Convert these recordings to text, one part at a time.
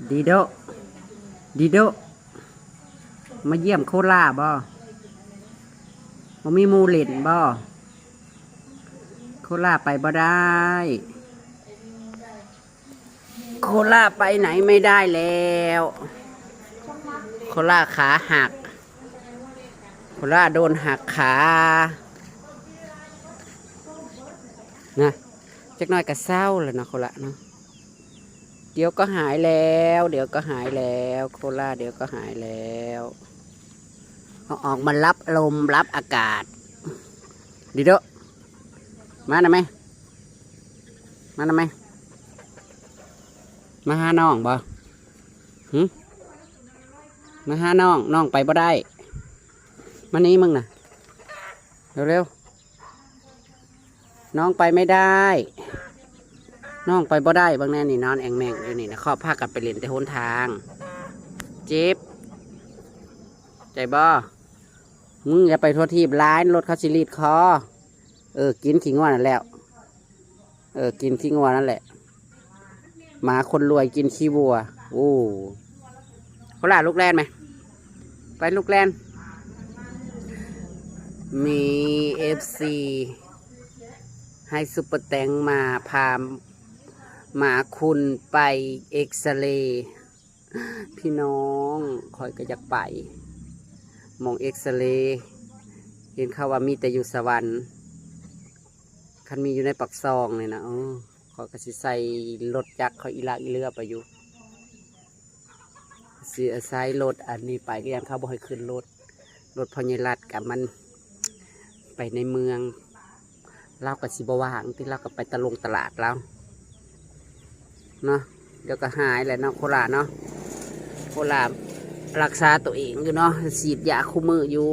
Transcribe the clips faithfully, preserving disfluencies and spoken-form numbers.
ดีโด ดีโด มาเยี่ยมโคล่าบ่ บ่มีหมู่เล่นบ่ โคล่าไปบ่ได้ โคล่าไปไหนไม่ได้แล้ว โคล่าขาหัก โคล่าโดนหักขา นะ จักหน่อยก็เซาแล้วเนาะ โคล่าเนาะ เดี๋ยวก็หายแล้ว เดี๋ยวก็หายแล้ว โคล่าเดี๋ยวก็หายแล้ว เอาออกมารับลมรับอากาศ ดีโด มาหน่อยไหม มาหน่อยไหม มาหาน้องบ่ หึ มาหาน้อง น้องไปบ่ได้ มานี่มึงน่ะ เร็วๆ น้องไปไม่ได้ น้องไปบ่ได้ เบิ่งแน่นี่ นอนแอ่งแม่งอยู่นี่นะ เขาพากันไปเล่นแต่หนทาง เจ็บ ใจบ่ มึงอย่าไปทั่วทีบหลาย รถเขาสิรีดคอ เออ กินขี้งัวนั่นแล้ว เออ กินขี้งัวนั่นแหละ หมาคนรวยกินขี้วัว โอ้ โคล่าลุกแล่นไหม ไปลุกแล่น มีเอฟซีให้ซุปเปอร์แตงมาพาหมาคุณไปเอ็กซเรย์ พี่น้อง ข้อยก็อยากไป หม่องเอ็กซเรย์ เห็นเขาว่ามีแต่อยู่สวรรค์ คันมีอยู่ในปากซองนี่นะ เออ ข้อยก็สิใส่รถจักรข้อยอีหลากอีเหลือไปอยู่ สิอาศัยรถอันนี้ไป ก็ย้านเขาบ่ให้ขึ้นรถ รถพ่อใหญ่รัฐกับมันไปในเมือง ลาวก็สิบ่ว่างติ ลาวก็ไปตะลงตลาดลาว เนาะ เดี๋ยวก็หายแหละเนาะ โคล่าเนาะ โคล่ารักษาตัวเองอยู่เนาะ ฉีดยาคู่มื้ออยู่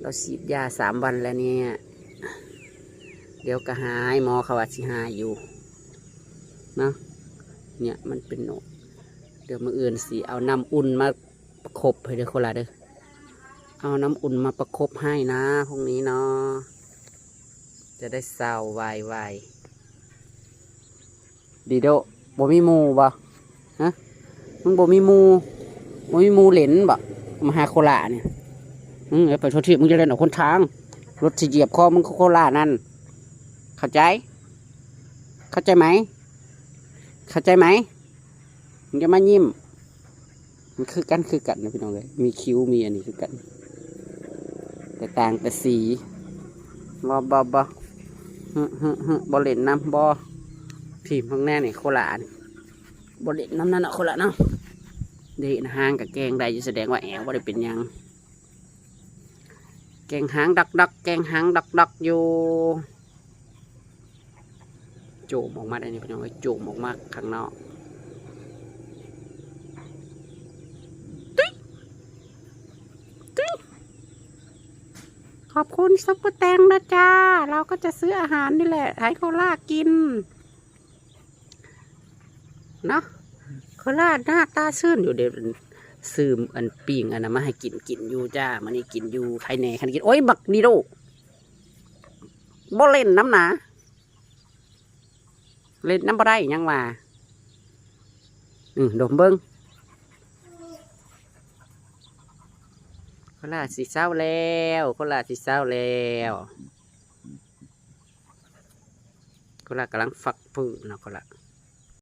เราฉีดยาสามวันแล้วเนี่ย เดี๋ยวก็หาย หมอเขาว่าสิหายอยู่ เนาะ เนี่ยมันเป็นโนด เดี๋ยวมื้ออื่นสิเอาน้ำอุ่นมาประคบให้เด้อ โคล่าเด้อ เอาน้ำอุ่นมาประคบให้นะ พรุ่งนี้เนาะ จะได้เซาไวๆ ดีโด บ่มีหมู่บ่ ฮะ มึงบ่มีหมู่ บ่มีหมู่เล่นบ่ มาหาโคล่าเนี่ย อืม ไปทั่วทีบ มึงจะเล่นเอาคนทาง รถสิเหยียบคอมึง โคล่านั่น เข้าใจ เข้าใจไหม เข้าใจไหม มึงจะมายิ้ม มันคือกัน คือกันนะพี่น้องเอ้ย มีคิ้ว มีอันนี้คือกัน แต่ต่างแต่สี บ่ บ่ บ่ ฮึ ฮึ ฮึ บ่เล่นนำ บ่ พีมข้างแน่นี่ โคล่านี่ บ่เล่นนำนั่นน่ะ โคล่าเนาะ เดะนะ หางกับแกงได้อยู่ แสดงว่าแอวบ่ได้เป็นหยัง แกงหางดักดัก แกงหางดักดักอยู่ โจมออกมาได้นี่พี่น้องเอ้ย โจมออกมาข้างนอก ติ๊ก ติ๊ก ขอบคุณซุปเปอร์แตงนะจ้า เราก็จะซื้ออาหารนี่แหละ ให้โคล่ากิน เนาะ โคล่าหน้าตาซื่นอยู่ เดี๋ยวซื้ออันปิ้งอันนั้นมาให้กิน กินอยู่จ้า มื้อนี้กินอยู่ ใครแหน่ คันกิน โอ้ย บักดีโด บ่เล่นนำนะ เล่นนำบ่ได้ ยังว่า อืม ดมเบิ่ง โคล่าสิเซาแล้ว โคล่าสิเซาแล้ว โคล่ากำลังฟักปืนเนาะ โคล่า